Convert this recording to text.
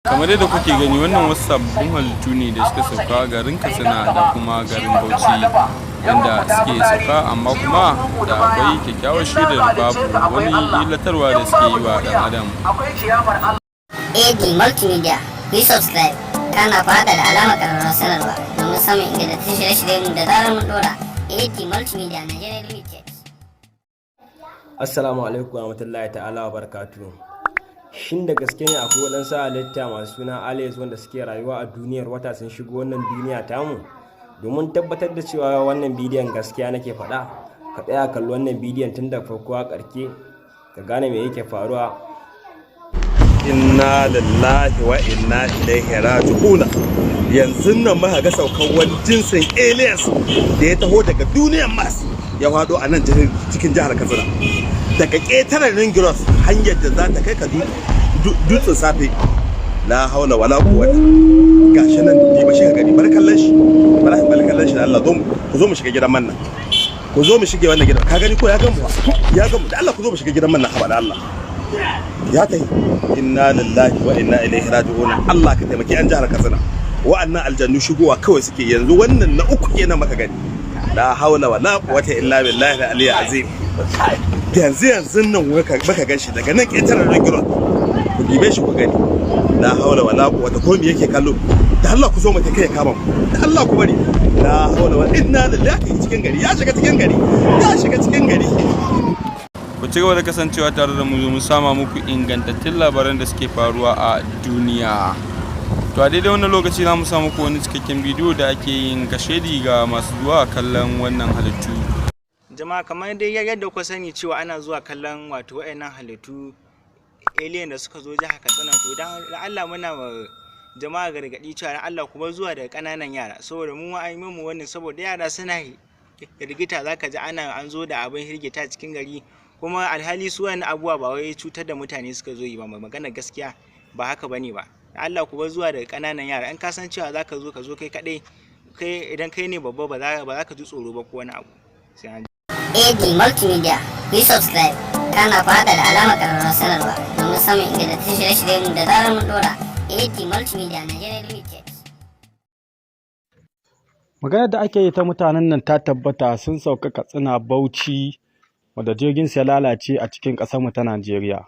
Kamar yadda kuke gani, wannan wasu sababbin halittu ne da suka sauka garin Katsina da kuma garin Bauchi, inda suke sauka, amma kuma da akwai kyakkyawar shaidar babu wani illatarwa da suke yi wa dan adam. AD Multimedia, ku yi subscribe, kana fada da alamar ƙararrawar sanarwa domin samun ingantattun shirye-shiryen da zarar mun dora. AD Multimedia Nigeria Limited. Assalamu alaikum warahmatullahi ta'ala wa barakatuhu. Shin da gaske ne akwai waɗansu halitta masu suna aliens wanda suke rayuwa a duniyar wata sun shigo wannan duniya tamu? Domin tabbatar da cewa wannan bidiyon gaskiya nake faɗa, ka tsaya kalli wannan bidiyon tun da farko a ƙarke, ka gane me yake faruwa. Inna lillahi wa inna ilaihi raji'una. Yanzu nan muka ga saukan wani jinsin aliens da ya taho daga duniyar Mars, ya faɗo a nan cikin jihar Katsina, daga ƙetaren Ring Road, hanyar da za ta kai ka Dutsen Safe. La haula wala quwwata. Gashi nan, ni ba shi ka gani. Bar kallon shi, bar kallon shi. Da Allah ku zo mu shiga gidan man nan. Ku zo mu shige wannan gidan. Ka gani ko? Ya gamu, ya gamu. Da Allah ku zo mu shiga gidan man nan. Haba, da Allah, ya kai. Inna lillahi wa inna ilaihi raji'un. Allah ka taimaki an jihar Katsina. Wa'annan aljannu shigowa kawai suke. Yanzu wannan na uku kenan maka gani. La haula wala quwwata illa billahi al-aliyyil azim. Yanzu yanzu nan muka gan shi daga nan ƙetaren Ring Road. Ku dibe shi ku gani. La haula wala quwwata. Ko me yake kallo? Da Allah ku zo mu kai, ya kama mu. Da Allah ku bari. La haula wala inna lillahi. Cikin gari ya shiga, cikin gari ya shiga, cikin gari. Ku ci gaba da kasancewa tare da mu mu sama muku ingantattun labaran da suke faruwa a duniya. To, a daidai wannan lokaci za mu sa muku wani cikakken bidiyo da ake yin kashedi ga masu zuwa kallon wannan halittu. Jama'a, kamar dai yadda kuka sani cewa ana zuwa kallon wato wayannan halittu alien da suka zo jihar Katsina, to dan Allah muna wa jama'a gargaɗi cewa dan Allah kuma zuwa da ƙananan yara, saboda mu ma an yi mu wannan, saboda yara suna hirgita. Zaka ji ana an zo da abin hirgita cikin gari, kuma alhali su wani abubuwa ba wai cutar da mutane suka zo yi ba. Magana gaskiya ba haka bane ba. Allah ku bar zuwa da ƙananan yara. In ka san cewa zaka zo, ka zo kai kaɗai. Kai idan kai ne babba, ba za ka ji tsoro ba ko wani abu. Sai an AD Multimedia, ku yi subscribe, kana fada da alamar ƙararrawar sanarwa domin samun ingantattun shirye-shiryen da zarar mun dora. AD Multimedia Nigeria Limited. Maganar da ake yi ta mutanen nan ta tabbata, sun sauka Katsina, Bauchi, wanda jirgin ya lalace a cikin ƙasarmu ta Najeriya.